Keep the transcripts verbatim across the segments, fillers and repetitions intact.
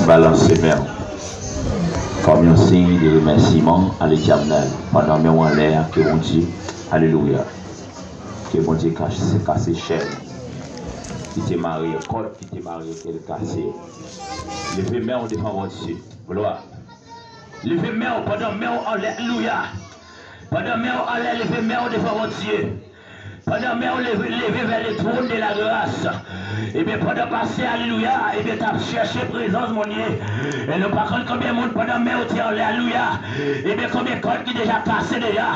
Balanse men w kòm yon siy de remèsiman a Letènèl. Pandan men w anlè a, ke Bondye, alelouya, ke Bondye kase, kase chèn ki te mare, kòd ki te mare, ke l kase. Leve men w devan Bondye. Glwa. Leve men w, pandan men w anlè, alelouya. Pandan men w anlè, leve men w devan Bondye. Pandan men w leve, leve vers le trône de la grâce. Ebyen, pandan pastè, alelouya, ebyen, t ap chèche prezans Bondye. E nou pa konn konbyen moun pandan men w te anlè, alelouya. Ebyen, konbyen kòd ki deja kase deja.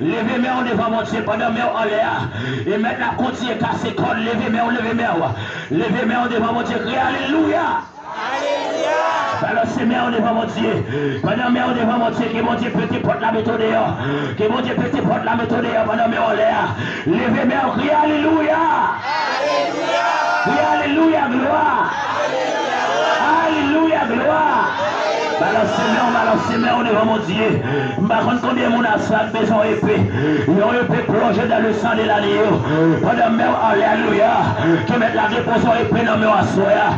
Leve men w devan Bondye pandan men w anlè a. E mèt la ap kontinye kase kòd, leve men w, leve men w. Leve men w devan Bondye, kriye alelouya. Alelouya! Balanse men w devan Bondye. Pandan men w devan Bondye, ke Bondye pete pòt la, mete w deyò. Ke Bondye pete pòt la, mete w deyò pandan men w anlè a. Leve men w, kriye alelouya! Alelouya! Kriye alelouya, glwa! Alelouya, glwa! Balanse men w, balanse men w devan Bondye. M pa konn konbyen moun aswè a k bezwen yon epe. Yon epe plonje dans le sang de l'agneau. Pandan men w, alelouya. Ke mèt la depoze yon epe nan men w aswè a.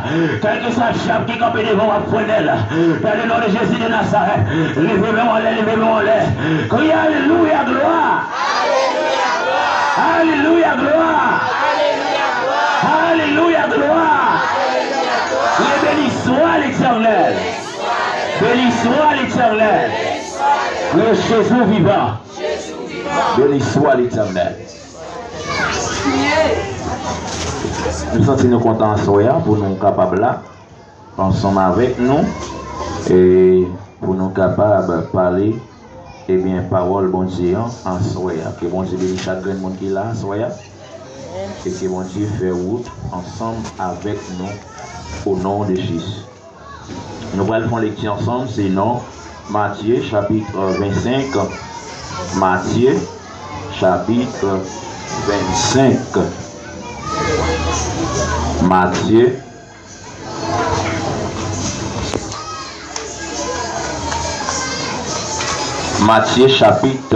Kèlkeswa dyab ki kanpe devan w ap frennen l. Dans le nom de Jésus de Nazareth. Leve men w anlè, leve men w anlè. Kriye alelouya, glwa. Alelouya, glwa. Alelouya, glwa. Kriye beni swa Letènèl. Beni swa Letènèl. Kriye Jezi vivan. Beni swa Letènèl. Nou santi nou kontan aswè a pou nou kapab la ansanm avèk nou e pou nou kapab pale, ebyen, pawòl Bondye an aswè a. Ke Bondye beni chak grenn moun ki la aswè a e ke Bondye fè wout ansanm avèk nou, o non de Jezi. Nou pral fè yon lekti ansanm, se nan Matye chapit vennsenk. Matye chapit vennsenk. Matye, Matye chapit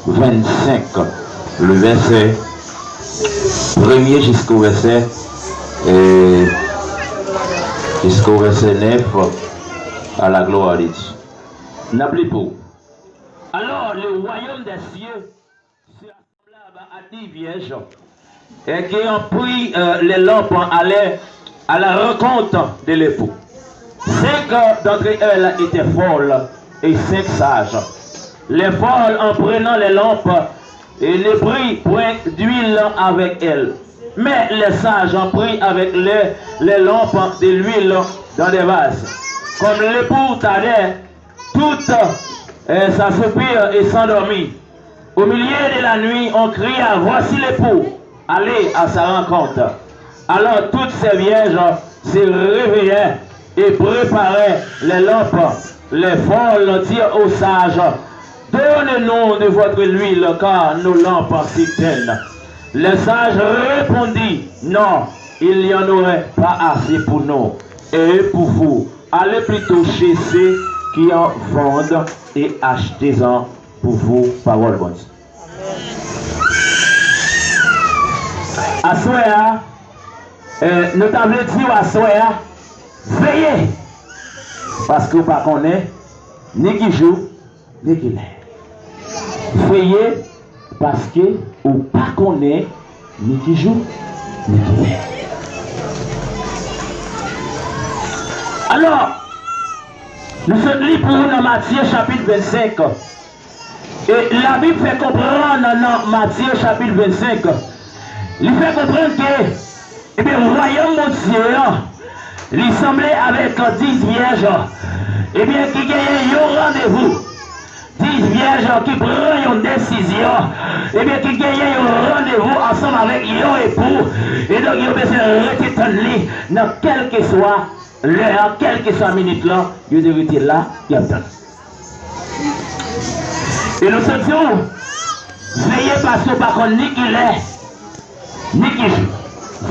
vennsenk, le vèsè premye jisko vèsè, e, jisko vèsè nèf, à la gloire de Dieu. N ap li pou. Alors, le royaume des cieux sera semblable à dix vierges, euh, qui ont pris, euh, les lampes, allaient à la rencontre de l'époux. Cinq, euh, d'entre elles étaient folles et cinq sages. Les folles, en prenant les lampes, et ne prit point d'huile avec elles. Mais les sages prirent avec les, les lampes de l'huile dans des vases. Comme l'époux tardait, toutes, euh, s'assoupirent et s'endormirent. Au milieu de la nuit, on cria : « Voici l'époux, allez à sa rencontre. » Alors toutes ces vierges se réveillèrent et préparèrent les lampes. Les folles dirent aux sages : « Donnez-nous de votre huile, car nos lampes s'éteignent. » Les sages répondirent : « Non, il n'y en aurait pas assez pour nous et pour vous. Allez plutôt chez ceux qui en vendent et achetez-en pour vous. » Pawòl Bondye. Aswè a, eh, nou ta vle di w aswè a, veye, paske w pa konnen ni ki jou, ni ki lè. Veye, paske ou pa konnen ni ki jou, ni ki lè. Alò, nou sot li pou ou nan Matye chapit vennsenk. E Labib fè konprann nan Matye chapit vennsenk, li fè konprann ke, ebyen, wayòm Bondye an, li sanble avèk dis vyèj, ebyen, ki genyen yon randevou. Dis vyèj ki pran yon desizyon, ebyen, ki genyen yon randevou ansanm avèk yon epou, e donk yo bezwen rete tann li nan kèlkeswa lè a, kèlkeswa minit lan, yo dwe rete la, y ap tann. E nou sot di w, veye paske w pa konn ni ki lè, ni ki jou.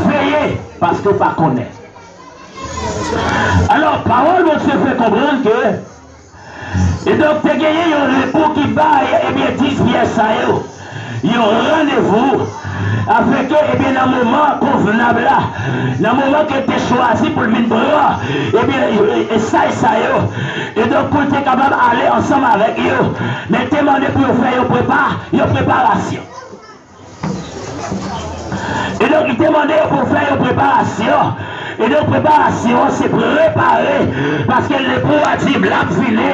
Veye paske w pa konnen. Alò, pawòl Bondye fè konprann ke, e donk, te genyen yon epou ki bay, ebyen, dis vyèj sa yo. yon randevou, afin ke, ebyen, nan moman konvnab la, nan moman ke l te chwazi pou l vin pran, ebyen, e, e, saj sa yo, e donk pou l te kapab ale ansanm avèk yo, men l te mande pou yo fè yon prepa, yon preparasyon. E donk, li te mande yo pou fè yon preparasyon. E donk, preparasyon an se prepare, paske lepwo a di l ap vini,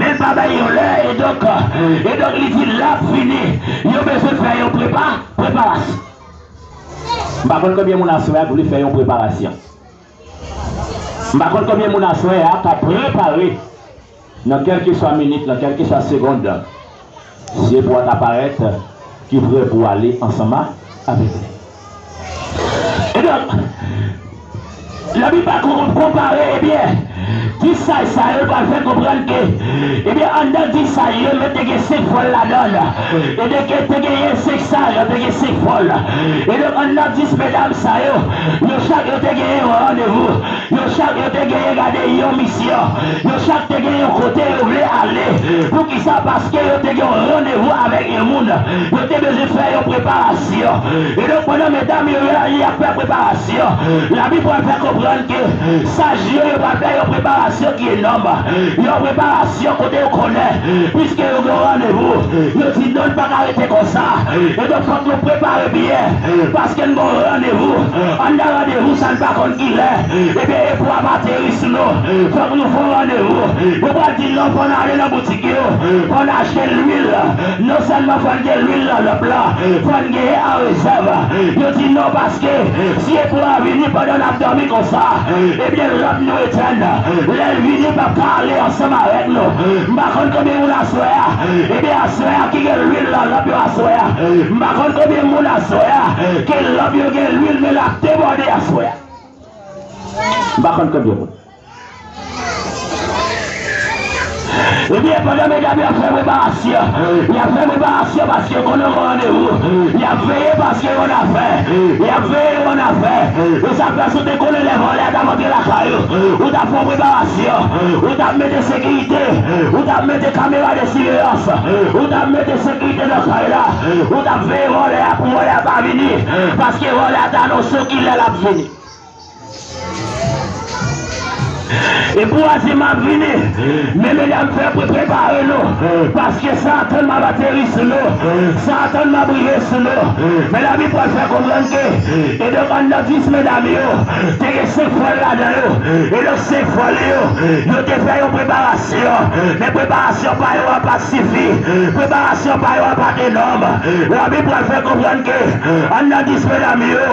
men l pa bay yon lè, e donk, e donk, li di l ap vini. Yo bezwen fè yon prepa, preparasyon. M pa konn konbyen moun aswè a k vle fè yon preparasyon. M pa konn konbyen moun aswè a k ap prepare. Nan kèlkeswa minit, nan kèlkeswa segond, Seyè pou w ta parèt ki prè pou ale ansanm avèk li. E donk, Labib pa kon-, konpare, ebyen, dis saj sa yo pral fè konprann ke, ebyen, anndan dis saj yo, yo te gen senk fòl ladan l. E te gen, te genyen senk saj, te gen senk fòl. E donk, anndan dis medam sa yo, yo chak yo te genyen yon randevou. Yo chak yo te genyen gade yon misyon. Yo chak te gen yon kote yo vle ale. Poukisa? Paske yo te gen yon randevou avèk yon moun. Yo te bezwen fè yon preparasyon. E donk, pandan medam yo, yo, y ap fè preparasyon, Labib pral fè konprann ke saj yo, yo pral fè yon preparasyon ki enòm. Yon preparasyon kote yo konnen, piske yo gen yon randevou, yo di non, l pa ka rete konsa. E donk, fòk nou prepare byen, paske n gen yon randevou. Anndan randevou sa, n pa konn kilè, ebyen, lepwo a ateri sou nou. Fòk nou fè yon randevou. Yo pral di non, fò n ale nan boutik yo, fò n achte lwil. Non sèlman fò n gen lwil nan lanp lan, fò n genyen an rezèv. Yo di non, paske si lepwo a vini pandan n ap dòmi konsa, ebyen, lanp nou etèn. Lè l vini, l p ap ka ale ansanm avèk nou. M pa konn konbyen moun aswè a, ebyen, aswè a ki gen lwil nan lanp yo aswè a. M pa konn konbyen moun aswè a ke lanp yo gen lwil, men l ap debòde aswè a. M pa konn konbyen moun. Ebyen, pandan medam yo ap fè preparasyon, y ap fè preparasyon paske yo konnen yo gen randevou. Y ap veye paske yo gen afè. Y ap veye yo gen afè. E sa fè, si w te konnen lè vòlè a t ap antre lakay ou, ou t ap fè yon preparasyon. Ou t ap mete sekirite. Ou t ap mete kamera de siveyans. Ou t ap mete sekirite nan kay la. Ou t ap veye vòlè a pou vòlè a pa vini. Paske vòlè a t anonse w kilè l ap vini. Lepwo a di m ap vini. Men medam, fè pre-, prepare nou. Paske sa ap tann m ap ateri sou nou. Sa ap tann m ap rive sou nou. Men Labib pral fè konprann ke, e donk, anndan dis medam yo, te gen senk fòl ladan yo. E donk, senk fòl yo, yo te fè yon preparasyon. Men preparasyon pa yo a pa t sifi. Preparasyon pa yo a pa t enòm. Labib pral fè konprann ke anndan dis medam yo,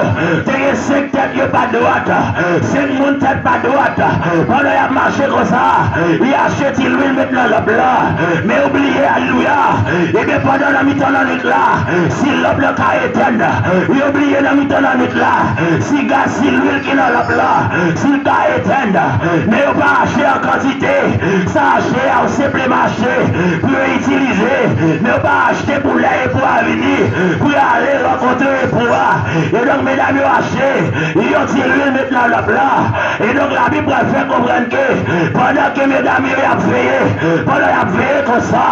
te gen senk tèt yo pa t dwat. Senk moun tèt pa t dwat. Pandan y ap mache konsa, y achte ti lwil met nan lanp lan. Men yo bliye, alelouya. Ebyen, pandan nan mitan lannwit la, si lanp lan ka etèn, yo bliye nan mitan lannwit la, si gaz, si lwil ki nan lanp lan, si l ka etèn. Men yo pa achte an kantite. Sa achte a, yo senpleman achte pou yo itilize. Men yo pa achte pou lè lepwo a vini, pou yo ale rankontre lepwo a. E donk, medam yo achte yon ti lwil met nan lanp lan. E donk, Labib pral fè konprann ke pandan ke medam yo y ap veye, pandan y ap veye konsa,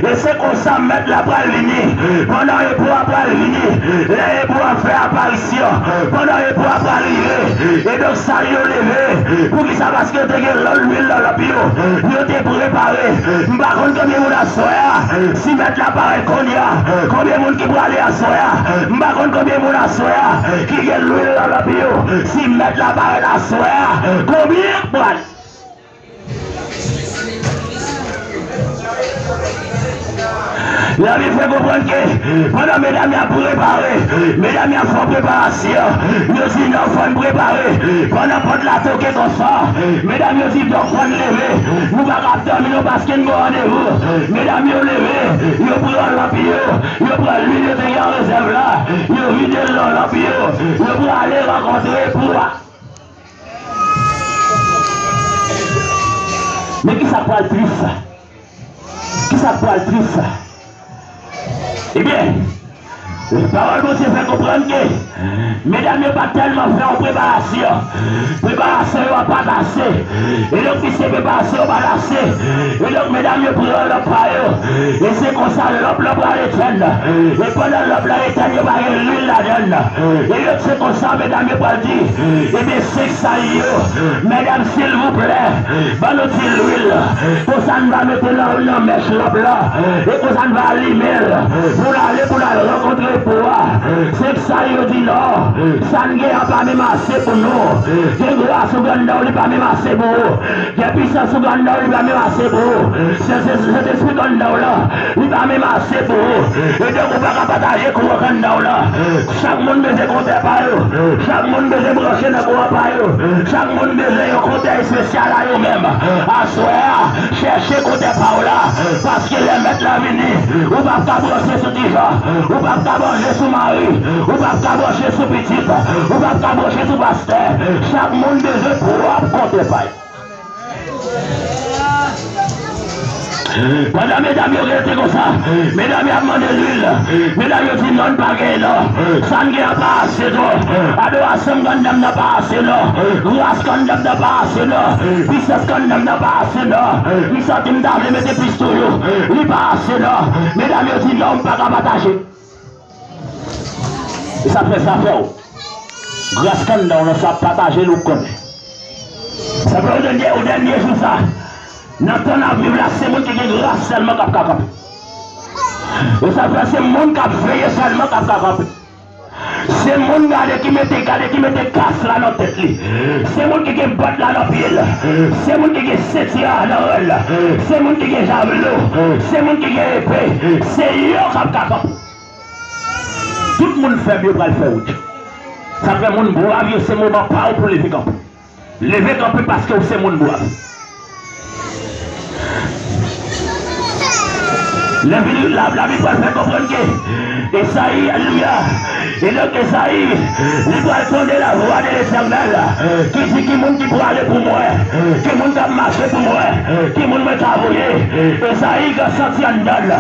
e se konsa Mèt la pral vini, pandan lepwo a pral vini, lè lepwo a fè aparisyon, pandan lepwo a pral rive, e donk, sa yo leve. Poukisa? Paske yo te gen lòt lwil nan lanp yo. Yo te prepare. M pa konn konbyen moun aswè a, si Mèt la parèt kounye a, konbyen moun ki prale aswè a? M pa konn konbyen moun aswè a ki gen lwil nan lanp yo. Si Mèt la parèt aswè a, konbyen k prale? Labib fè konprann ke pandan medam y ap prepare, medam y ap fè preparasyon, yo di non, fò n prepare. Pandan pòt la toke konsa, medam yo di, dòk, fò n leve. Nou pa ka ap dòmi non, paske n gen randevou. Medam yo leve, yo pran lanp yo, yo pran lwil yo te gen an rezèv la, yo vide l nan lanp yo, yo prale rankontre lepwo a. Men kisa k pral tris? Kisa k pral tris? Ebyen, Pawòl Bondye fè konprann ke medam yo pa tèlman fè yon preparasyon. Preparasyon yo a pa t ase. E donk, piske preparasyon yo pa t ase, e donk, medam yo pran lanp pa yo. E se konsa lanp lan pral etèn. E pandan lanp lan etèn, yo pa gen lwil ladann. E donk, se konsa medam yo pral di, ebyen, senk sa yo, medam, silvouplè, ban nou ti lwil. Konsa n va mete nan, nan mèch lanp lan. E konsa n va alimen l. Pou n ale, pou n al rankontre po a. Senk sa yo di non. Sa n gen an pa menm ase pou nou. Gen gras ou gen anndan w, li pa menm ase pou ou. Gen pisans ou gen anndan w, li pa menm ase pou ou. Se, se, Sentespri k anndan w lan, li pa menm ase pou ou. E donk, ou pa ka pataje kouran k anndan w lan. Chak moun bezwen kontè pa yo. Chak moun bezwen branche nan kouran pa yo. Chak moun bezwen yon kontè espesyal a yo menm. Aswè a, chèche kontè pa w la. Paske lè Mèt la vini, ou p ap ka branche sou Tijan. Ou p ap ka branche sou mari. Ou p ap ka branche sou pitit. Ou p ap ka branche sou pastè. Chak moun bezwen pwòp kontè pa yo. Pandan medam yo rete konsa, medam yo ap mande lwil. Medam yo di non, n pa gen non. Sa n gen an pa ase non. Adorasyon m gen anndan m nan pa ase non. Gras k anndan m nan pa ase non. Pisans k anndan m nan pa ase non. M santi m ta vle mete plis toujou. Li pa ase non. Medam yo di non, m pa ka pataje. E sa fè, sa fè w. Gras k anndan w lan, sa pataje l, ou konnen. Sa fè o dènye, o dènye jou sa, nan tan n ap viv la, se moun ki gen gras sèlman k ap ka kanpe. E sa fè se moun k ap veye sèlman k ap ka kanpe. Se moun gade ki mete, gade ki mete kas la nan tèt li. Se moun ki gen bòt la nan pye l. Se moun ki gen senti a nan rèl la. Se moun ki gen javlo. Se moun ki gen epe. Se yo k ap ka kanpe. Tout moun fèb yo pral fè wout. Sa fè moun brav yo, se moman pa w pou leve kanpe. Leve kanpe paske w se moun brav. Lè vini la, Labib pral fè konprann ke Ezayi, alelouya, e donk Ezayi, li pral tande lavwa de Letènèl ki di, ki moun ki prale pou mwen, ki moun k ap mache pou mwen, ki moun mwen ka voye. Ezayi gen santi anndan l.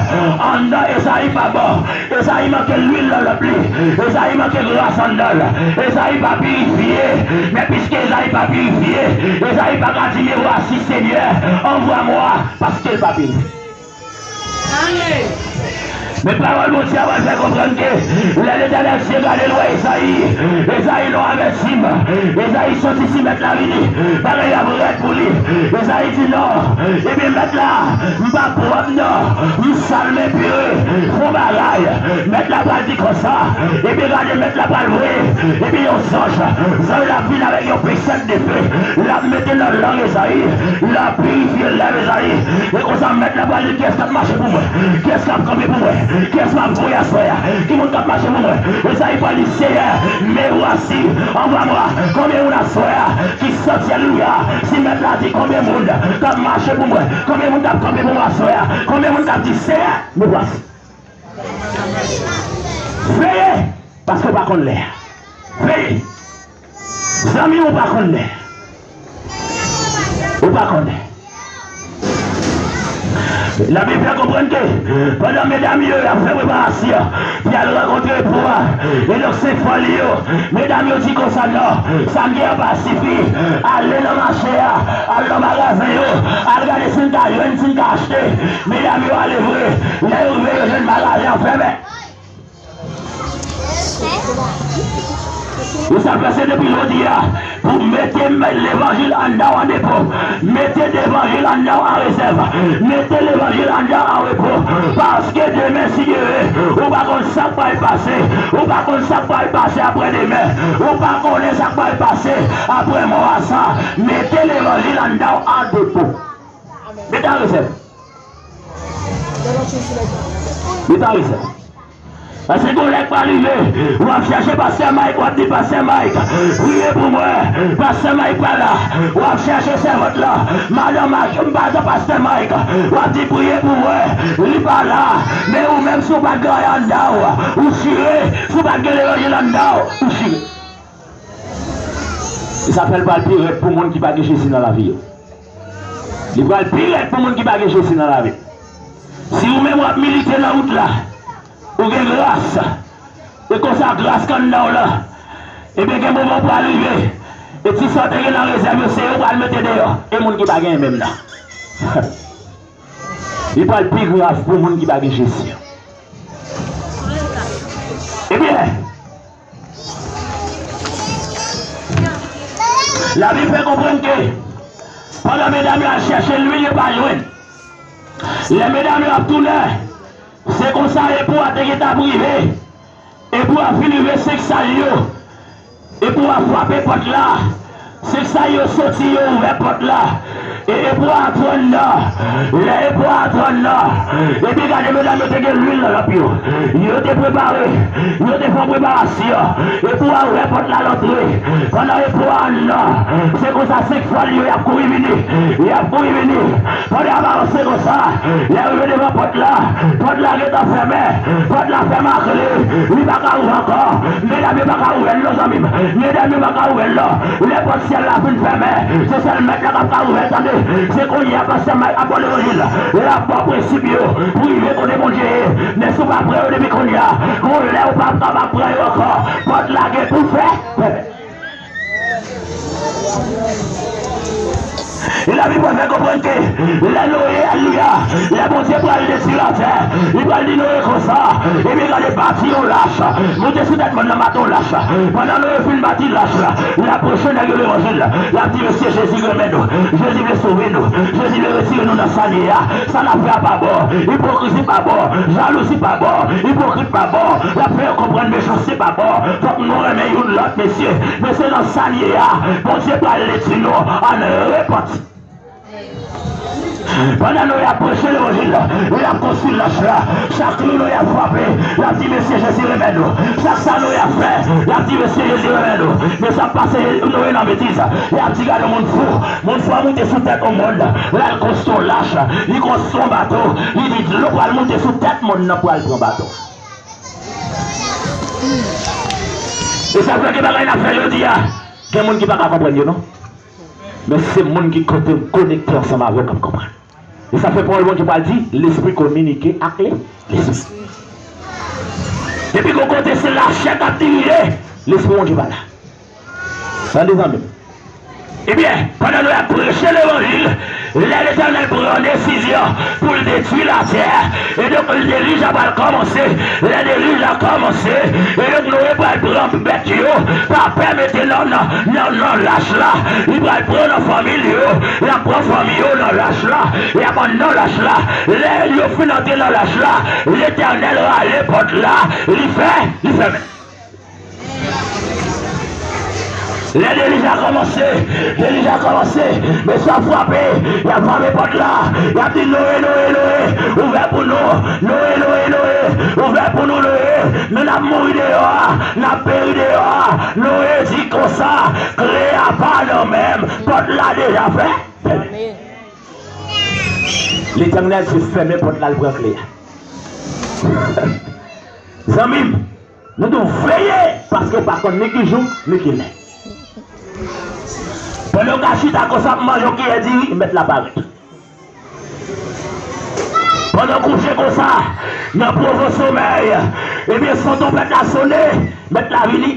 Anndan Ezayi pa bon. Ezayi manke lwil nan lanp li. Ezayi manke gras anndan l. Ezayi pa pirifye. Men piske Ezayi pa pirifye, Ezayi pa ka di, me voici, Seigneur, envoie-moi, paske l pa pirifye. Men pawòl Bondye a pral fè konprann ke lè Letènèl Dye gade l wè Ezayi, Ezayi nan avètisman, Ezayi santi si Mèt la vini, bagay ap rèd pou li. Ezayi di non, ebyen Mèt la, m pa pwòp non, m sal m enpire, fon bagay. Mèt la pral di konsa, ebyen gade Mèt la pral voye, ebyen yon zanj, zanj la vin avèk yon pechèt de fe, l ap mete nan lang Ezayi, l ap pirifye lèv Ezayi. E konsa Mèt la pral di, kiyès k ap mache pou mwen? Kiyès k ap kanpe pou mwen? Kiyès m ap voye aswè a? Ki moun k ap mache pou mwen? Ezayi pral di, Seyè, me voici, envoie-moi. Konbyen moun aswè a ki santi, alelouya, si Mèt la di konbyen moun k ap mache pou mwen? Konbyen moun k ap kanpe pou mwen aswè a? Konbyen moun k ap di, Seyè, me voici? Veye, paske w pa konn lè a. Veye. Zanmi, ou pa konn lè. Ou pa konnen. Labib fè konprann ke pandan medam yo ap fè preparasyon pou y al rankontre epou a, e donk se foli yo, medam yo di konsa, non, sa m gen an pa sifi. Ale nan mache a, al nan magazen yo, al gade si n ka jwenn, si n ka achte. Medam yo ale vre. Lè yo rive, yo jwenn magazen an fèmen. Ou sa fè se depi jodi a pou mete levanjil anndan w an depo. Mete levanjil anndan w an rezèv. Mete levanjil anndan w an repo. Paske demen, si Dye vle, ou pa konn sa k pral pase. Ou pa konn sa k pral pase apre demen. Ou pa konnen sa k pral pase apre mò a sa. Mete levanjil anndan w an depo. Mete an rezèv. Li pa rezèv. Paske gon lè k pral rive, w ap chèche pastè Mike, w ap di, pastè Mike, priye pou mwen. Pastè Mike pa la. W ap chèche sèvant la, madan Mike, m pa nan pastè Mike. W ap di, priye pou mwen. Li pa la. Men ou menm, si w pa t gen anyen anndan w, ou chire. Si w pa t gen levanjil anndan w, ou chire. E sa fè l pral pi rèd pou moun ki pa gen Jezi nan lavi yo. Li pral pi rèd pou moun ki pa gen Jezi nan lavi. Si ou menm w ap milite nan wout la, ou gen gras, E konsa, gras k anndan w lan, ebyen, gen moman w pral rive, e ti sa w te gen nan rezèv yo, se yo w pral mete deyò, e moun ki pa genyen menm nan. Li pral pi grav pou moun ki pa gen Jezi an. Ebyen, Labib fè konprann ke pandan medam yo al chèche lwil, yo pa jwenn. Lè medam yo ap tounen, se konsa epou a te gentan ap rive. Epou a fin rive, senk saj yo. Epou a frape pòt la. Senk saj yo soti, yo ouvè pòt la. E epou a antre anndan. Lè epou a antre anndan, epi gade, medam yo te gen lwil nan lanp yo. Yo te prepare. Yo te fè preparasyon. Epou a ouvè pòt la, l antre. Pandan epou a anndan, se konsa senk fòl yo, y ap kouri vini. Y ap kouri vini. Pandan y ap avanse konsa, lè yo rive devan pòt la, pòt la gentan fèmen. Pòt la fèmen a kle. Li pa ka ouvè ankò. Medam yo pa ka ouvè l non, zanmi m. Medam yo pa ka ouvè l non. Lè pòt syèl la fin fèmen, se sèl Mèt la k ap ka ouvè l, tande. Se kounye a pastè Mike ap ba w levanjil. L ap ba w prensip yo pou rive kote Bondye ye. Men si w pa pran yo depi kounye a, gon lè ou p ap kapab pran yo ankò. Pòt la gen pou fè, fèmen. E Labib fè konprann ke lè Noye, alelouya, lè Bondye pral detwi latè, li pral di Noye konsa, ebyen, gade, bati yon lach. Moute sou tèt mòn nan, bati yon lach. Pandan Noye fin bati lach la, l ap preche nèg yo levanjil. L ap di, mesye, Jezi renmen nou. Jezi vle sove nou. Jezi vle retire nou nan sa n ye a. Sa n ap fè a pa bon. Ipokrizi pa bon. Jalouzi pa bon. Ipokrit pa bon. L ap fè yo konprann mechanste pa bon. Fòk nou renmen youn lòt, mesye. Men se nan sa n ye a, Bondye pral detwi nou. Ann repanti. Pandan Noye ap preche levanjil, l ap konstwi lach la. Chak jou Noye ap frape, l ap di, mesye, Jezi renmen nou. Chak sa Noye ap fè, l ap di, mesye, Jezi renmen nou. Men sa ap pase Noye nan betiz. Y ap di, gade yon moun fou. Moun fou a moute sou tèt yon mòn. L al konstwi yon lach. Li konstwi yon bato. Li di, dlo pral moute sou tèt mòn nan, pral pran bato. E sa fè gen bagay n ap fè jodi a, gen moun ki pa ka konprann yo non. Men se moun ki kote, konekte ansanm avè w k ap konprann. E sa fè pawòl Bondye pral di, lespri kominike ak le, lespri. Depi gon kote se lachè k ap dirije, lespri Bondye pa la. Tande, zanmi m. Ebyen, pandan nou ap preche levanjil, lè Letènèl pran desizyon pou l detwi latè, e donk, delij la pral kòmanse. Lè delij la kòmanse, e donk, Noye pral pran bèt yo, pa pè mete nan, nan, nan, nan lach la. Li pral pran nan fanmi l yo, l ap pran fanmi yo nan lach la, y ap anndan lach la. Lè yo fin antre nan lach la, Letènèl rale pòt la, li fè, li fèmen. Lè delij la kòmanse, delij la kòmanse, mesye ap frape, y ap frape pòt la, y ap di, Noye, Noye, Noye, ouvè pou nou, Noye, Noye, Noye, ouvè pou nou, Noye, men n ap mouri deyò a, n ap peri deyò a. Noye di konsa, kle a pa nan men m, pòt la deja fè, fèmen. Letènèl di fèmen pòt la, l pran kle a. Zanmi m, nou dwe veye, paske w pa konn ni ki jou, ni ki lè. Pandan w ka chita konsa ap manje yon kiyè diri, mèt la parèt. Pandan w kouche konsa, nan pwofon somèy, ebyen, son twonpèt la sone, mèt la vini.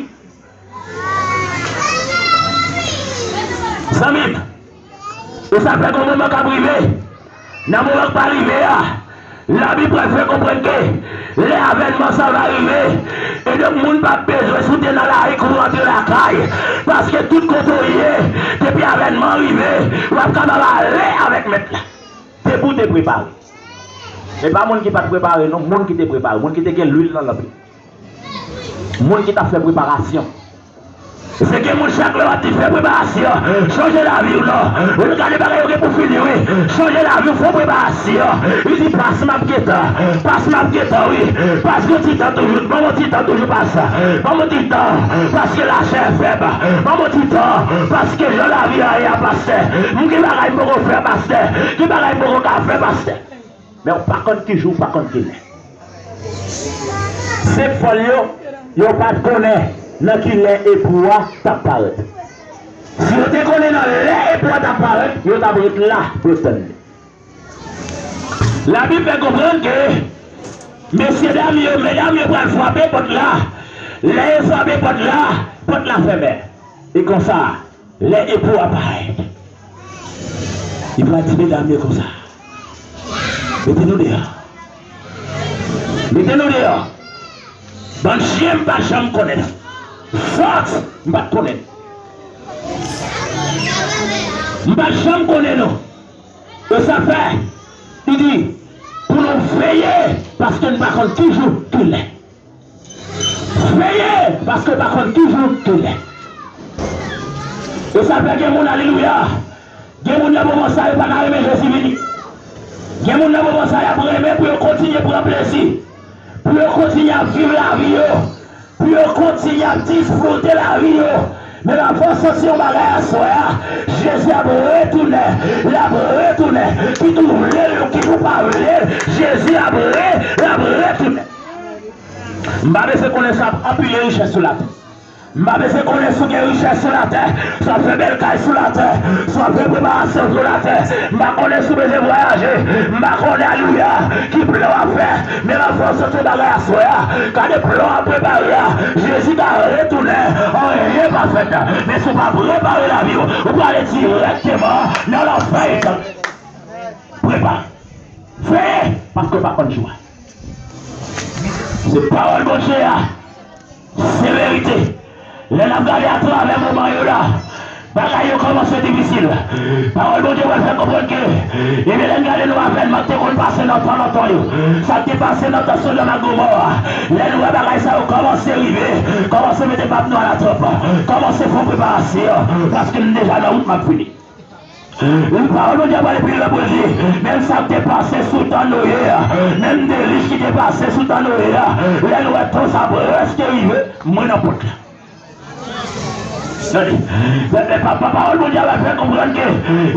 Zanmi m, ou sa fè gon moman k ap rive. Nan moman k pa rive a, Labib pral fè konprann ke lè avènman sa va rive, e donk moun p ap bezwen si w te nan lari kouri antre lakay, paske tout kote w ye, depi avènman rive, w ap kapab ale avèk Mèt la. Depi w te prepare. E pa moun ki pa t prepare non, moun ki te prepare, moun ki te gen lwil nan lanp yo. Moun ki t ap fè preparasyon. Se gen moun chak lè w ap di fè preparasyon, chanje lavi w non. Ou gade bagay yo gen pou fini wi. Chanje lavi w, fè preparasyon. Li di pas m ap gentan, pas m ap gentan wi. Pas gon ti tan toujou, ban m yon ti tan toujou pas. Ban m yon ti tan, paske lachè fèb. Ban m yon ti tan, paske jan lavi a ye a pastè. M gen bagay m poko fè pastè. Gen bagay m poko ka fè pastè. Men w pa konn ki jou, w pa konn ki lè. Senk fòl yo, yo pa t konnen nan ki lè epou a t ap parèt. Si yo te konnen nan lè epou a t ap parèt, yo t ap ret la pou yo tann li. Labib fè konprann ke mesyedam yo, medam yo pral frape pòt la. Lè yo frape pòt la, pòt la fèmen. E konsa, lè epou a parèt, li pral di medam yo konsa, mete nou deyò. Mete nou deyò. Bann chen m pa janm konnen. Fox m pa t konnen. M pa t janm konnen nou. E sa fè, li di, pou nou veye, paske n pa konn ki jou, ki lè. Veye, paske w pa konn ki jou, ki lè. E sa fè gen moun, alelouya, gen moun nan moman sa yo pa ka renmen Jezi vini. Gen moun nan moman sa yo ap renmen pou yo kontinye pran plezi, pou yo kontinye ap viv lavi yo, pou yo kontinye ap disfrute lavi yo. Men m ap fè w santi yon bagay aswè a. Jezi ap retounen. L ap retounen. Kit ou vle l, kit ou pa vle l, Jezi ap re, l ap retounen. M pa bezwen konnen sa ap anpile richès sou latè. M pa bezwen konnen si w gen richès sou latè, si w ap fè bèl kay sou latè, si w ap fè preparasyon sou latè. M pa konnen si w bezwen vwayaje. M pa konnen, alelouya, ki plan w ap fè. Men m ap fè w santi yon bagay aswè a. Gade plan w ap prepare a. Jezi ka retounen. Anyen pa fèt. Men si w pa prepare lavi w, ou prale dirèkteman nan lanfè etènèl. Prepare. Veye, paske w pa konn jou a. Se pawòl Bondye a. Se verite. Lè n ap gade atravè moman yo la, bagay yo kòmanse difisil. Pawòl Bondye pral fè konprann ke, ebyen, lè n gade nou avènman k te konn pase nan tan lontan yo, sa k te pase nan tan Sodòm ak Gomò a, lè nou wè bagay sa yo kòmanse rive, kòmanse mete bab nou alatranp, kòmanse fè preparasyon, paske m deja nan wout, m ap vini. Pawòl Bondye a pale pi lwen pou l di, menm sa k te pase sou tan Noye a, menm delij ki te pase sou tan Noye a, lè n wè tan sa prèske rive, mwen nan pòt la. Tande, pawòl Bondye a fè konprann ke,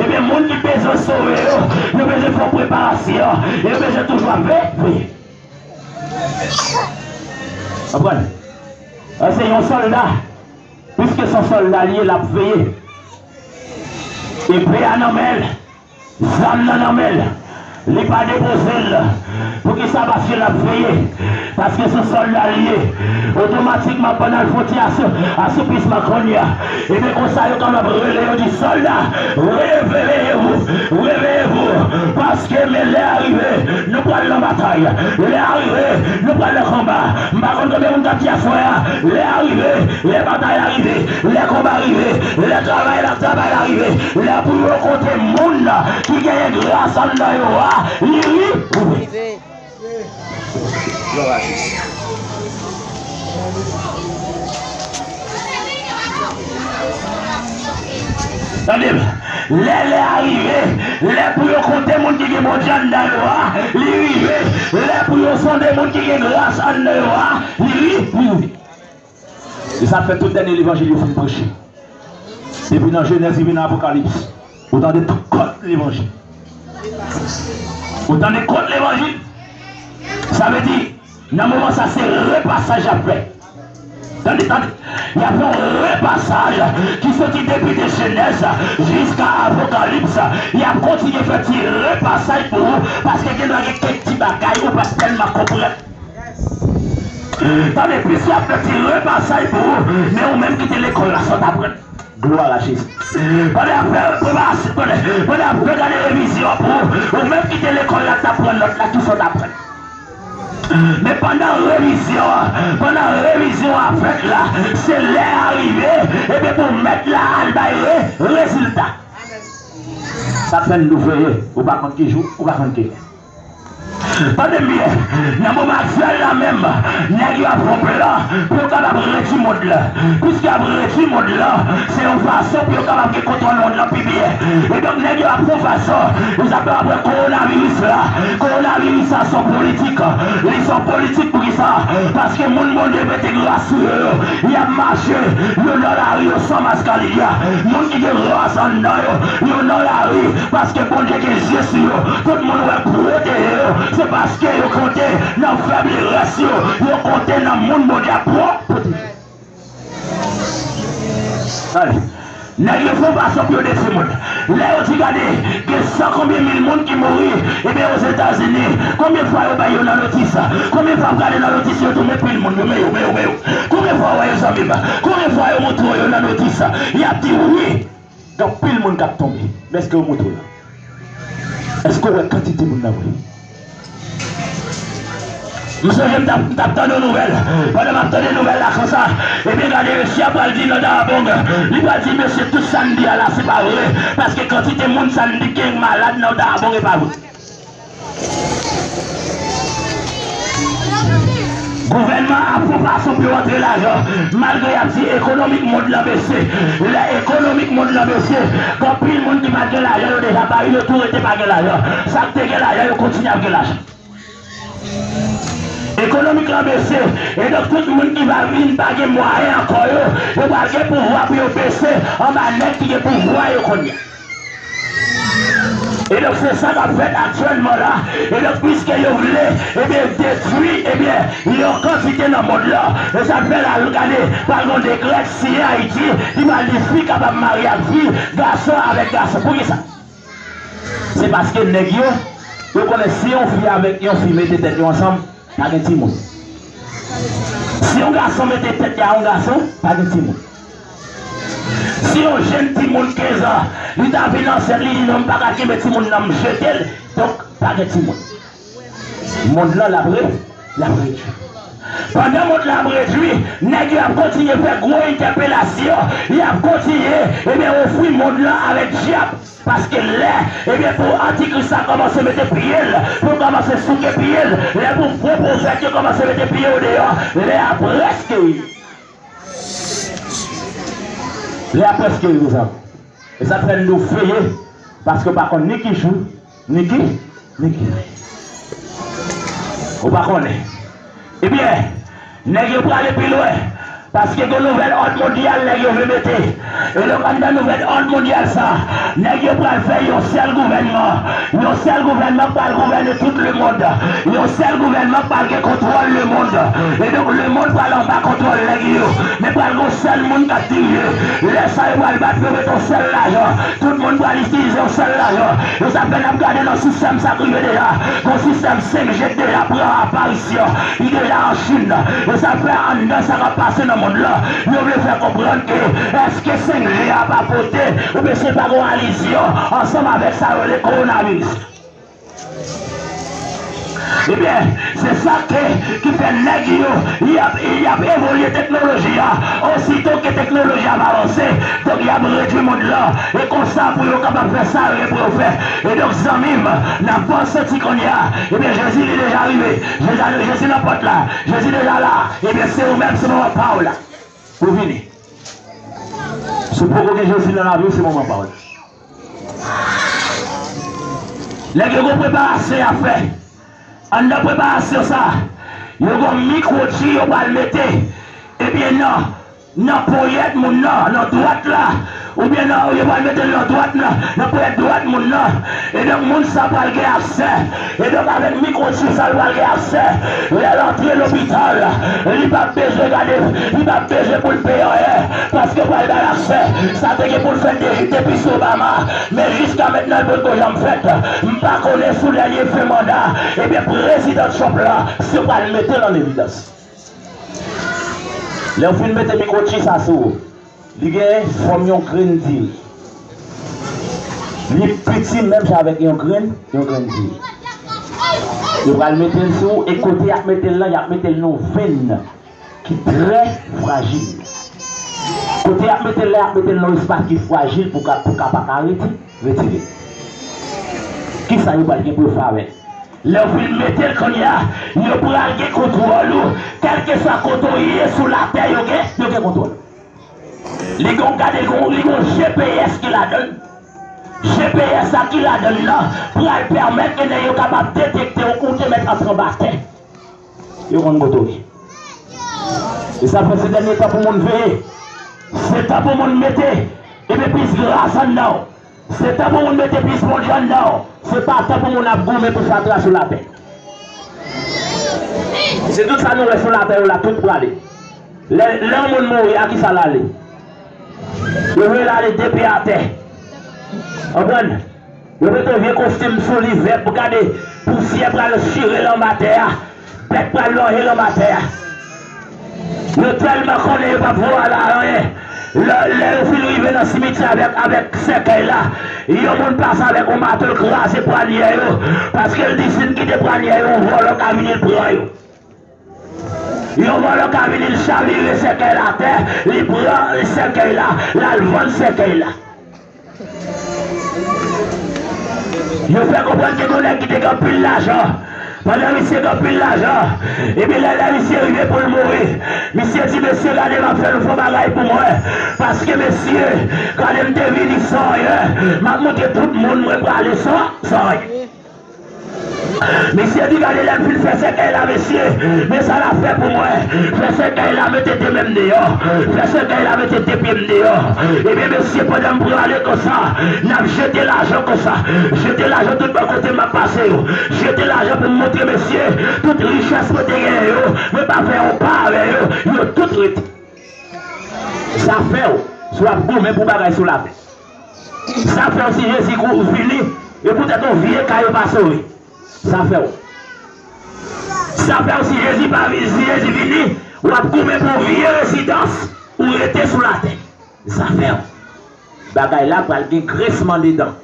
ebyen, moun ki bezwen sove yo, yo bezwen fè preparasyon, e yo bezwen toujou ap veye. Konprann? Se yon sòlda, piske se yon sòlda li ye, l ap veye. Epe a nan men l, zam nan nan men l, li pa depoze l. Poukisa? Paske l ap veye. Paske se sòlda li ye. Otomatikman, pandan l fè ti asou-, asoupisman kounye a, ebyen, konsa yo kapab rele yo di, sòlda, réveillez-vous, réveillez-vous, paske men lè a rive, nou pral nan batay. Lè a rive, nou pral nan konba. M pa konn konbyen moun k ap di aswè a, lè a rive, lè batay la rive, lè konba rive, lè travay la, travay la rive, lè pou yo konte moun ki genyen gras anndan yo a, li rive. Glwa a Jezi. Tande m, lè, lè a rive, lè pou yo konte moun ki gen Bondye anndan yo a, li rive. Lè pou yo sonde moun ki gen gras anndan yo a, li ri, li rive. E sa fè tout dènye levanjil yo fin preche. Depi nan Jenèz rive nan Apokalips, ou tande tout kòd levanjil. Ou tande kòd levanjil. Sa vle di, nan moman sa, se repasaj y ap fè. Tande, tande. Y ap fè yon repasaj ki soti depi de Jenèz jiska Apokalips. Y ap kontinye fè ti repasaj pou ou, paske gen dwa gen kèk ti bagay ou pa t tèlman konprann. Tande, plis y ap fè ti repasaj pou ou, men ou menm ki te lekòl la, sa w t aprann? Glwa a Jezi. Pandan y ap fè preparasyon, pandan, pandan y ap gade revizyon an pou ou, ou menm ki te lekòl la, k t ap pran nòt la, kisa w t aprann? Men pandan revizyon an, pandan revizyon an ap fèt la, se lè a rive, ebyen, pou mèt la al bay re-, rezilta. Sa fè n dwe veye, ou pa konn ki jou, ou pa konn ki lè. Tande m byen, nan moman aktyèl la menm, nèg yo ap fè yon plan pou yo kapab redui mond lan. Piske y ap redui mond lan, se yon fason pou yo kapab gen kontwòl mond lan pi byen. E donk, nèg yo ap fè yon fason, ou sa pè apre kowonaviris la. Kowonaviris la se yon politik. Li se yon politik poukisa? Paske moun Bondye mete gras sou yo, y ap mache, yo nan lari yo san mask a li a. Moun ki gen gras anndan yo, yo nan lari, paske Bondye gen zye sou yo. Tout moun wè pwoteje yo, se paske yo konte nan fèblès yo, yo konte nan moun Bondye ap pwoteje. Tande. Nèg yo fè yon fason pou yo detwi moun. Lè yo di gade, gen san konbyen mil moun ki mouri, ebyen Ozetazini, konbyen fwa yo bay yo nan notis? Konbyen fwa w gade nan notis yo touye pil moun, yo men yo, men yo, men yo? Konbyen fwa w wè yo, zanmi m? Konbyen fwa yo montre w yo nan notis? Y ap di wi, gen anpil moun k ap tonbe. Men èske yo montre w yo? Èske w wè kantite moun nan vre? M sonje m t ap, m t ap tande yon nouvèl. Pandan m ap tande nouvèl la konsa, ebyen gade mesye a pral di nan Darabong, li pral di mesye tout sa n di a la se pa vre, paske kantite moun sa n di gen malad nan Darabong e pa vre. Gouvènman ap fè fason pou yo antre lajan, malgre y ap di ekonomik mond lan bese. Lè ekonomik mond lan bese, gen anpil moun ki pa t gen lajan, yo deja pari, yo tou rete pa gen lajan. Sa k te gen lajan, yo kontinye ap gen lajan. Ekonomik lan bese, e donk tout moun ki va vin pa gen mwayen ankò yo, yo pral gen pouvwa pou yo bese anba nèg ki gen pouvwa yo kounye a. E donk se sa k ap fèt aktyèlman la. E donk piske yo vle, ebyen, detwi, ebyen, yon kantite nan mond lan. E sa k fè la, nou gade, pral gon dekrè siyen Ayiti, ki pral di fi kapab marye ak fi, gason avèk gason. Poukisa? Se paske nèg yo, yo konnen si yon fi avèk yon fi mete tèt yo ansanm, pa gen timoun. Si yon gason mete tèt li a yon gason, pa gen timoun. Si yon jèn timoun kenz an, li ta vin ansent, li di non, m pa ka kenbe timoun nan, m jete l, donk, pa gen timoun. Mond lan l ap re, l ap redui. Pandan mond lan ap redui, nèg yo ap kontinye fè gwo entèpelasyon, y ap kontinye, ebyen, ofri mond lan avèk dyab. Paske lè, ebyen, pou antikris la kòmanse mete pye l, pou l kòmanse souke pye l, lè pou fo pwofèt yo kòmanse mete pye yo deyò, lè a prèske rive. Lè a prèske rive, zanmi. E sa k fè n di w veye, paske w pa konn ni ki jou, ni ki, ni ki lè. Ou pa konnen. Ebyen, nèg yo prale pi lwen, paske gen nouvèl òd mondyal nèg yo vle mete. E donk, anndan nouvèl òd mondyal sa, nèg yo pral fè yon sèl gouvènman. Yon sèl gouvènman pral gouvène tout lemonn. Yon sèl gouvènman pral gen kontwòl lemonn. E donk, lemonn pral anba kontwòl nèg yo. Men pral gen yon sèl moun k ap dirije. Lè sa yo pral bat pou yo mete yon sèl lajan. Tout moun pral itilize yon sèl lajan. E sa fè n ap gade nan sistèm sa k rive deja. Gon sistèm senk G k deja pran aparisyon. Li deja an Chin. E sa fè anndan sa k ap pase nan mond lan, yo vle fè konprann ke èske senk G a pa pote, oubyen se pa gon alizyon ansanm avèk sa yo rele kowonaviris. Ebyen, se sa ke, ki fè nèg yo, y ap, y ap evolye teknoloji a. Osito ke teknoloji a ap avanse, donk y ap redui mond lan. E konsa pou yo kapab fè sa yo gen pou yo fè. E donk, zanmi m, nan pòs soti kounye a, ebyen, Jezi li deja rive. Jezi, Jezi nan pòt la. Jezi deja la. Ebyen, se ou menm, se moman pa w la. Pou vini. Si w poko gen Jezi nan lavi w, se moman pa w la. Nèg yo gon preparasyon y ap fè. Anndan preparasyon sa, yo gon mikwochip yo pral mete, ebyen, nan, nan ponyèt moun nan, nan dwèt la, oubyen nan, yo pral mete l nan dwèt nan, nan ponyèt dwèt moun nan. E donk, moun sa pral gen aksè. E donk, avèk mikwochip sa, l pral gen aksè. Lè l antre lopital, li p ap bezwen gade, li p ap bezwen pou l peye anyen, paske yo pral ba l aksè. Sa te gen pou l fèt de-, depi sou Obama, men jiska mentnan, l potko janm fèt. M pa konnen sou dènye fen manda, ebyen, prezidan Trump la, si yo pral mete l an evidans. Lè yo fin mete mikwochip sa sou ou, li gen fòm yon grenn diri. Li piti menm jan avèk yon grenn, yon grenn diri. Yo pral mete l sou ou, e kote y ap mete l lan, y ap mete l nan yon venn ki trè frajil. Kote y ap mete l lan, y ap mete l nan yon espas ki frajil pou ka, pou ka pa ka reti-, retire. Kisa yo pral gen pou yo fè avè l? Lè yo fin mete l kounye a, yo pral gen kontwòl ou. Kèlkeswa kote w ye sou latè, yo gen, yo gen kontwòl ou. Li gon, gade, gon, li gon G P S ki ladan l. G P S sa ki ladan l lan pral pèmèt ke nèg yo kapab detekte w, ou te mèt antre anba tè. Yo konn kote w ye. E sa fè se dènye tan pou moun veye. Se tan pou moun mete, ebyen, plis gras anndan w. Se tan pou moun mete plis Bondye anndan w. Se pa tan pou moun ap goumen pou fatra sou latè. Se tout sa nou wè sou latè yo la, tout prale. Lè, lè yon moun mouri, a kisa l ale? Yo voye l ale de pye atè. Konprann? Yo mete yon vye kostim sou li, vèb, gade, pousyè pral chire l anba tè a. Bèt pral lonje l anba tè a. Yo tèlman konnen yo p ap voye al a anyen. Lè, lè yo fin rive nan simityè avèk, avèk sèkèy la, yon moun pase avèk yon mato, l kraze pwanyè yo. Paske l di, si n kite pwanyè yo, yon vòlò ka vini, l pran yo. Yon vòlò ka vini, l chavire sèkèy la atè, li pran sèkèy la, l al vann sèkèy la. Yo fè konprann ke gon nèg ki te gen anpil lajan. Pandan misye gen anpil lajan, epi lè, lè misye rive pou l mouri, misye di, "Mesye, gade, m ap fè nou fè yon bagay pou mwen. Paske, mesye, gade, m te vini san anyen. M ap montre tout moun mwen prale san, san anyen." Misye di, "Gade, lè m fin fè sèkèy la, mesye, men sa l ap fè pou mwen. Fè sèkèy la, mete de men m deyò. Fè sèkèy la, mete de pye m deyò." Ebyen, mesye, pandan m prale konsa, n ap jete lajan konsa. Jete lajan tout bò kote m ap pase yo. Jete lajan pou m montre mesye tout richès mwen te genyen yo. Mwen pa fè yon pa avè yo. Yo tout rete. Sa fè w, si w ap goumen pou bagay sou latè. Sa fè w, si Jezi kou vini, e poutèt yon vye kay ou pa sove. Sa fè w. Sa fè w, si Jezi pa vini, si Jezi vini, w ap goumen pou yon vye rezidans ou rete sou latè. Sa fè w. Bagay la pral gen gresman de dan.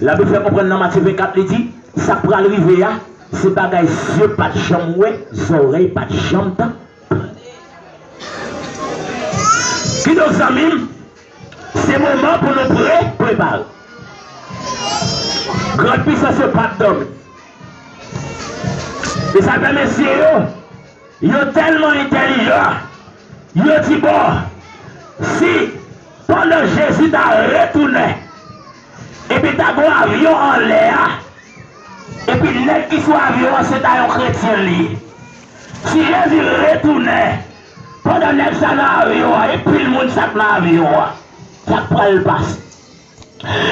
Labib fè konprann nan Matye vennkat, li di, sa k pral rive a, se bagay zye pa t janm wè, zòrèy pa t janm tande. Kidonk, zanmi m, se moman pou nou pre, prepare. Grann pisans yo pa t dòmi. E sa fè mesye yo, yo tèlman entèlijan, yo di, "Bon, si pandan Jezi ta retounen, epi ta gon avyon anlè a, epi nèg ki sou avyon an se ta yon kretyen li ye. Si Jezi retounen, pandan nèg sa nan avyon an, e pil moun sa k nan avyon an, sa k pral pase?"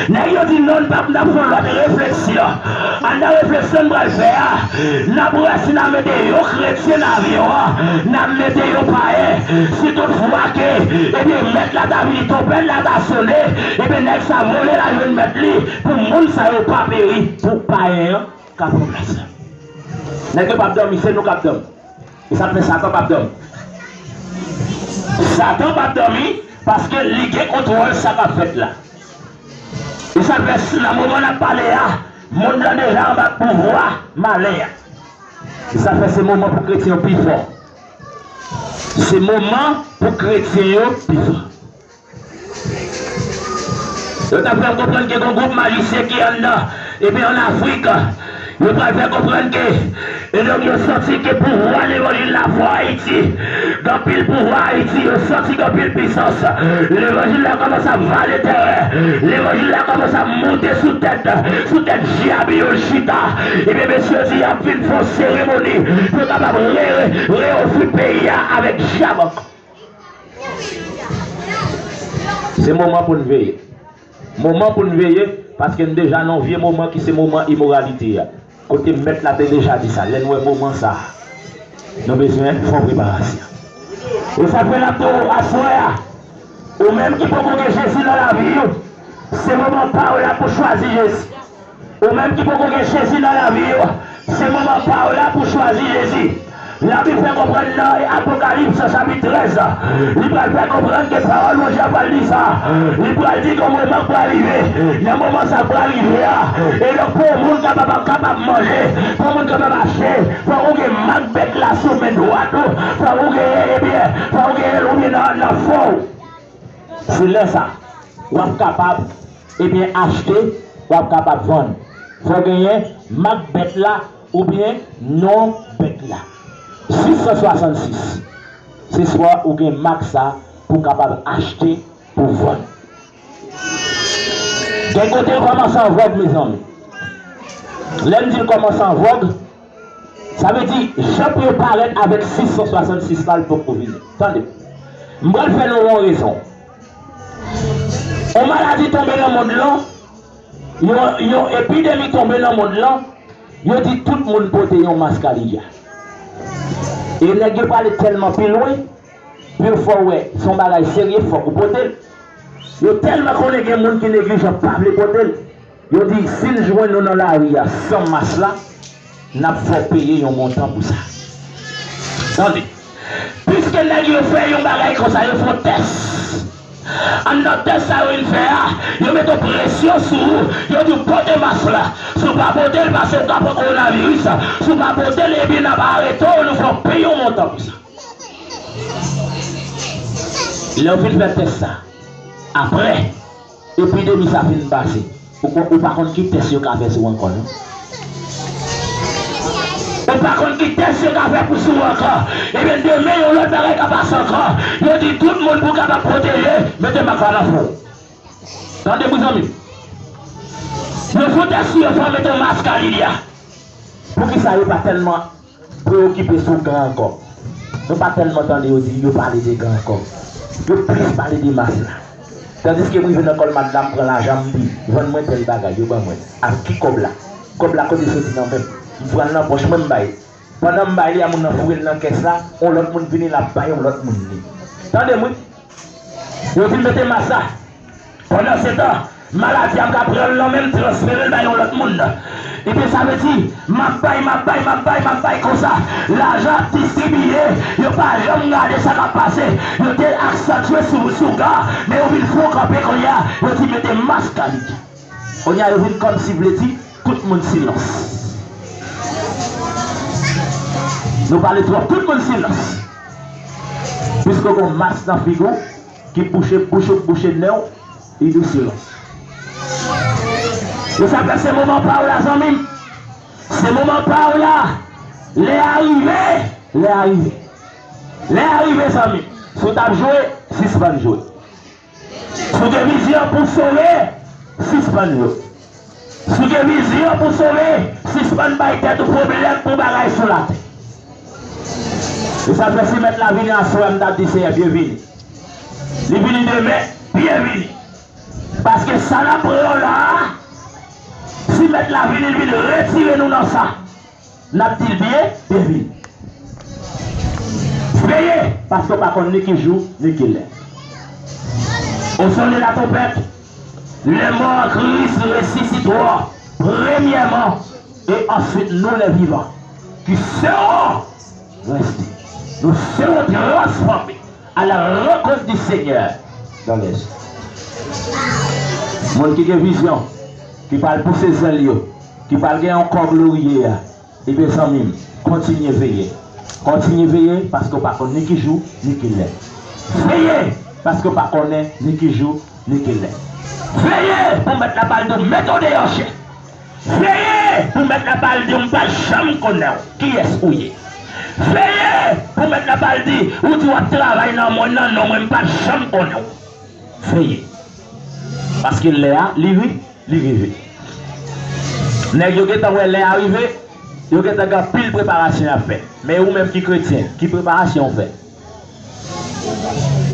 Nèg yo di, "Non, n p ap, n ap fè yon lòt refleksyon. Anndan refleksyon n pral fè a, n ap wè si n a mete yon kretyen nan avyon an, n ap mete yon payen. Si toutfwa ke, ebyen, mèt la ta vini, twonpèt la ta sone, ebyen, nèg sa vole l al jwenn mèt li, pou moun sa yo pa peri, pou payen an ka pran plas la." Nèg yo p ap dòmi, se nou k ap dòmi. E sa fè Satan p ap dòmi. Satan p ap dòmi paske li gen kontwòl sa k ap fèt la. E sa fè, nan moman n ap pale a, mond lan deja anba pouvwa malen an. E sa fè se moman pou kretyen yo pi fò. Se moman pou kretyen yo pi fò. Yo t ap fè m konprann ke gon gwoup majisyen ki anndan, epi ann Afrik, yo pral fè konprann ke, e donk, yo santi ke pouvwa levanjil la fò Ayiti. Gen anpil pouvwa Ayiti, yo santi gen anpil pisans. Levanjil la kòmanse ap vale tèren. Levanjil la kòmanse ap moute sou tèt, sou tèt dyab yo chita. Ebyen, mesye yo di y ap vin fè yon seremoni pou yo kapab re, re, reofri peyi a avèk dyab ankò. Se moman pou n veye. Moman pou n veye, paske n deja nan yon vye moman ki se moman imoralite a. Kote Mèt la te deja di sa, lè n wè moman sa a, nou bezwen fè yon preparasyon. E sa fè n ap di w aswè a, ou menm ki poko gen Jezi nan lavi w, se moman pa w la pou chwazi Jezi. Ou menm ki poko gen Jezi nan lavi w, se moman pa w la pou chwazi Jezi. Labib fè konprann nan Apokalips chapit trèz, li pral fè konprann ke pawòl Bondye a pral di sa. Li pral di gen yon moman k pral rive. Nan moman sa pral rive a, e donk pou yon moun kapab, kapab manje, pou yon moun kapab achte, fòk ou gen mak bèt la sou men dwat ou, fòk ou genyen, ebyen, fòk ou genyen l oubyen nan, nan fwon w. Se lè sa, w ap kapab, ebyen, achte, w ap kapab vann. Fò w genyen mak bèt la oubyen non bèt la. Sis san swasannsis. Se swa ou gen mak sa pou w kapab achte, pou w vann. Gen kote l kòmanse an vòg, mezanmi. Lè m di l kòmanse an vòg, sa vle di, jan pou yo parèt avèk sis san swasannsis la, l poko vini. Tande. M pral fè nou yon rezon. Yon maladi tonbe nan mond lan, yon, yon epidemi tonbe nan mond lan, yo di tout moun pote yon mask a li a. E nèg yo prale tèlman pi lwen, pou yo fè w wè se yon bagay serye, fòk ou pote l. Yo tèlman konnen gen moun ki neglijan, pa vle pote l. Yo di, si n jwenn nou nan lari a san mas la, n ap fè w peye yon montan pou sa. Tande, piske nèg yo fè yon bagay konsa, yo fè yon tès. Anndan tès sa yo vin fè a, yo mete presyon sou ou, yo di w pote mas la. Si w pa pote l, pase w ka pran kowonaviris. Si w pa pote l, ebyen n ap arete w, nou fè w peye yon montan pou sa. Lè w fin fè tès sa, apre, epidemi sa fin pase, ou, ou pa konn ki tès yo ka fè sou ou ankò, non. Ou pa konn ki tès yo ka fè pou sou ou ankò. Ebyen, demen, yon lòt bagay ka pase ankò. Yo di tout moun pou kapab pwoteje, mete mas la nan fwon. Tande, mezanmi. Yo fè tès sou yo, fò mete mas kalili a. Poukisa yo pa tèlman preokipe sou gan ankò? Nou pa tèlman tande yo di, yo pale de gan ankò. Yo plis pale de mas la. Tandiske m rive nan Colmart la, m pran lajan, m di, vann mwen tèl bagay, yo ban mwen. Ak ki kòb la? Kòb la kote soti nan men m? M pran l nan pòch mwen, m bay. Pandan m bay li a, moun nan foure l nan kès la, yon lòt moun vini, l ap bay yon lòt moun li. Tande m wi. Yo di m mete mas la. Pandansetan, maladi a m ka pran l nan men m, transfere l bay yon lòt moun. Ebyen, sa vle di, m ap bay, m ap bay, m ap bay, m ap bay konsa. Lajan ap distribiye, yo pa janm gade sa k ap pase. Yo te aksantye sou, sou gan, men yo vin fè yon kanpe kounye a, yo di mete mas kalili. Kounye a yo vin kòmsi vle di, tout moun silans. Nou pale twòp, tout moun silans. Piske w gen yon mas nan figi w ki bouche, bouche, bouche nen w, li di w silans. E sa fè se moman pa w la, zanmi m. Se moman pa w la. Lè a rive, lè a rive. Lè a rive, zanmi m. Si w t ap jwe, sispann jwe. Si w gen vizyon pou w sove, sispann yo. Si w gen vizyon pou w sove, sispann bay tèt ou pwoblèm pou bagay sou latè. E sa fè si Mèt la vini aswè a, m t ap di Seyè, byenvini. Li vini demen, byenvini. Paske sa n ap pran yo la a, si Mèt la vini, l vin retire nou nan sa. N ap di l byen, byenvini. Veye, paske w pa konn ni ki jou, ni ki lè. Au son de la trompette, les morts en Christ ressusciteront premièrement, et ensuite nous les vivants qui serons restés. Nous serons transformés à la rencontre du Seigneur dans les airs. Moun ki gen vizyon, ki pral pouse zèl yo, ki pral gen yon kò gloriye a, ebyen, zanmi m, kontinye veye. Kontinye veye, paske w pa konn ni ki jou, ni ki lè. Veye, paske w pa konnen ni ki jou, ni ki lè. Veye, pou Mèt la pa al di w, mete w deyò, chè. Veye, pou Mèt la pa al di w, m pa janm konnen w, kiyès ou ye. Veye, pou Mèt la pa al di, ou di w ap travay nan mwen, nan non mwen, m pa janm konnen w. Veye. Paske lè a, li ri-, li rive. Nèg yo gentan wè lè a rive, yo gentan gen anpil preparasyon y ap fè. Men ou menm ki kretyen, ki preparasyon w fè?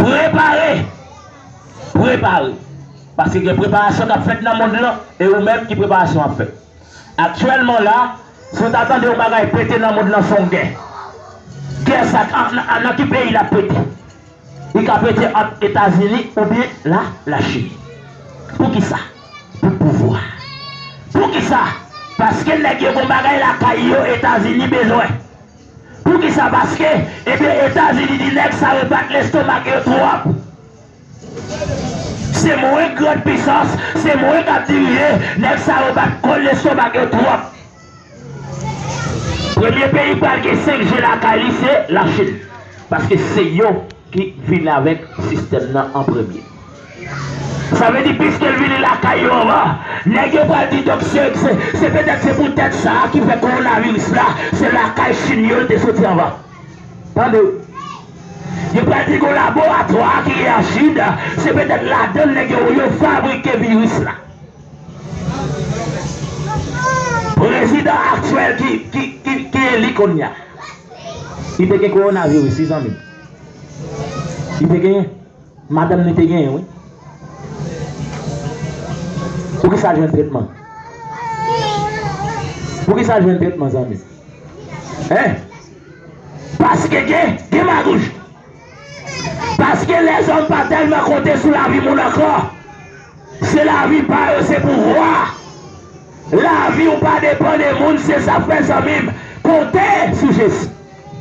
Prepare! Prepare! Paske gen preparasyon k ap fèt nan mond lan, e ou menm ki preparasyon w ap fè? Aktyèlman la, si w ta tande yon bagay pete nan mond lan, se yon gè. Gè sa, an, an, nan ki peyi l ap pete? Li ka pete ant Etazini oubyen la, Lachin. Poukisa? Pou pouvwa. Poukisa? Paske nèg yo gon bagay lakay yo Etazini bezwen. Poukisa? Paske, ebyen, Etazini di nèg sa yo bat lestomak yo twòp. Se mwen grande puissance, se mwen k ap dirije, nèg sa yo bat kò lestomak yo twòp. Premye peyi k pral gen senk G lakay li, se Lachin. Paske se yo ki vin avèk sistèm nan an premye. Sa vle di, piske l vini lakay yo anvan, nèg yo pral di, donk, se, se, se petèt se poutèt sa a ki fè kowonaviris la, se lakay Chin yo l te soti anvan. Tande. Yo pral di gon laboratwa ki gen an Chin, se petèt ladan l nèg yo, yo fabrike viris la. Prezidan aktyèl ki, ki, ki, ki eli kounye a, li te gen kowonaviris, wi, zanmi m. Li te genyen. Madanm li te genyen, wi. Poukisa l jwenn tretman? Poukisa l jwenn tretman, zanmi? Hein? Paske gen, gen magouj. Pa Èske lèzòm pa tèlman konte sou lavi moun ankò? Se lavi pa yo, se pouvwa. Lavi w pa depann de moun, se sa k fè, zanmi m, konte sou Jezi.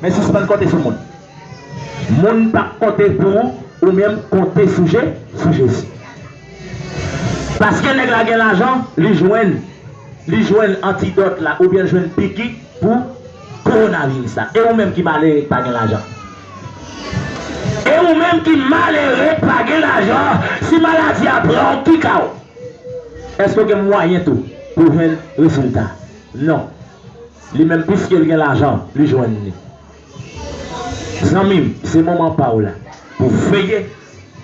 Men sispann konte sou moun. Moun p ap konte pou ou, ou menm konte sou Je-, sou Jezi. Paske nèg la gen lajan, li jwenn, li jwenn antidòt la, oubyen l jwenn piki pou kowonaviris la. E ou menm ki malere k pa gen lajan? E ou menm ki malere k pa gen lajan, si maladi a pran w, ki ka w? Èske w gen mwayen tou pou w jwenn rezilta? Non. Li menm, piske l gen lajan, li jwenn li. Zanmi m, se moman pa w la pou veye,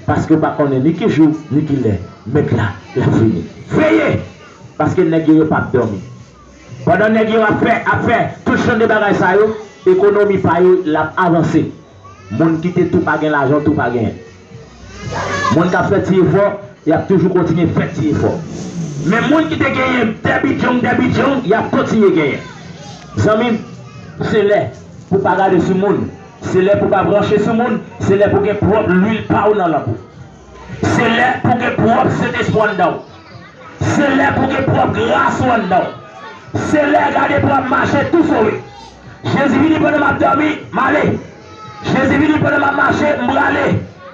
paske w pa konnen ni ki jou, ni ki lè Mèt la, l ap vini. Veye! Paske nèg yo, yo p ap dòmi. Pandan nèg yo ap fè, ap fè tout jan de bagay sa yo, ekonomi pa yo, l ap avanse. Moun ki te tou pa gen lajan, tou pa genyen. Moun k ap fè ti efò, y ap toujou kontinye fè ti efò. Men moun ki te genyen dèbidjong, dèbidjong, y ap kontinye genyen. Zanmi m, se lè pou w pa gade sou moun. Se lè pou w pa branche sou moun. Se lè pou w gen pwòp lwil pa w nan lanp ou. Se lè pou w gen pwòp Sentespri anndan w. Se lè pou w gen pwòp gras ou anndan w. Se lè gade pou w ap mache tou sove. Jezi vini pandan m ap dòmi, m ale. Jezi vini pandan m ap mache, m prale.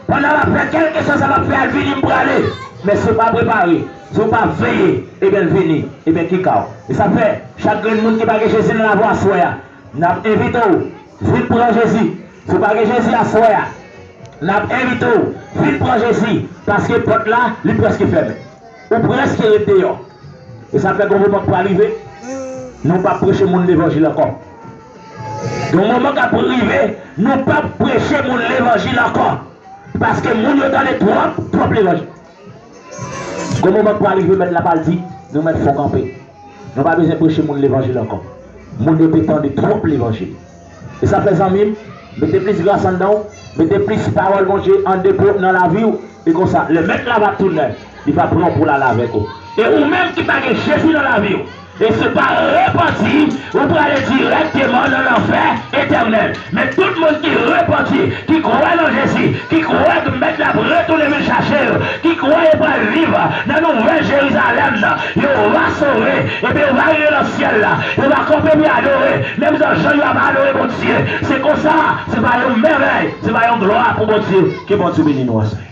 Pandan l ap fè kèlkeswa sa l ap fè a, l vini, m prale. Men si w pa prepare, si w pa veye, ebyen l vini, ebyen ki ka w? E sa fè, chak grenn moun ki pa gen Jezi nan lavi w aswè a, n ap envite w, vin pran Jezi. Si w pa gen Jezi aswè a, n ap envite w, vin pran Jezi, paske pòt la, li prèske fèmen. Ou prèske ret deyò. E sa fè gon moman k pral rive, nou p ap preche moun levanjil ankò. Gon moman k ap rive, nou p ap preche moun levanjil ankò. Paske moun yo tande twòp, twòp levanjil. Gon moman k pral rive, Mèt la pral di, nou mèt fon kanpe. Nou pa bezwen preche moun levanjil ankò. Moun yo te tande twòp levanjil. E sa fè, zanmi m, mete plis gras anndan w, mete plis pawòl Bondye an depo nan lavi w, e konsa, lè Mèt la va tounen, li va pran w pou l ale avèk ou. E ou menm ki pa gen Jezi nan lavi w, e se pa repanti, ou prale dirèkteman nan lanfè etènèl. Men tout moun ki repanti, ki kwè nan Jezi, ki kwè ke Mèt la ap retounen vin chache yo, ki kwè yo pral viv nan nouvèl Jerizalèm nan, yo va sove, epi yo va rive nan syèl la, yo va kanpe pou yo adore, menm jan yo ap adore Bondye. Se konsa, se pa yon mèvèy, se pa yon glwa pou Bondye. Ke Bondye beni nou aswè.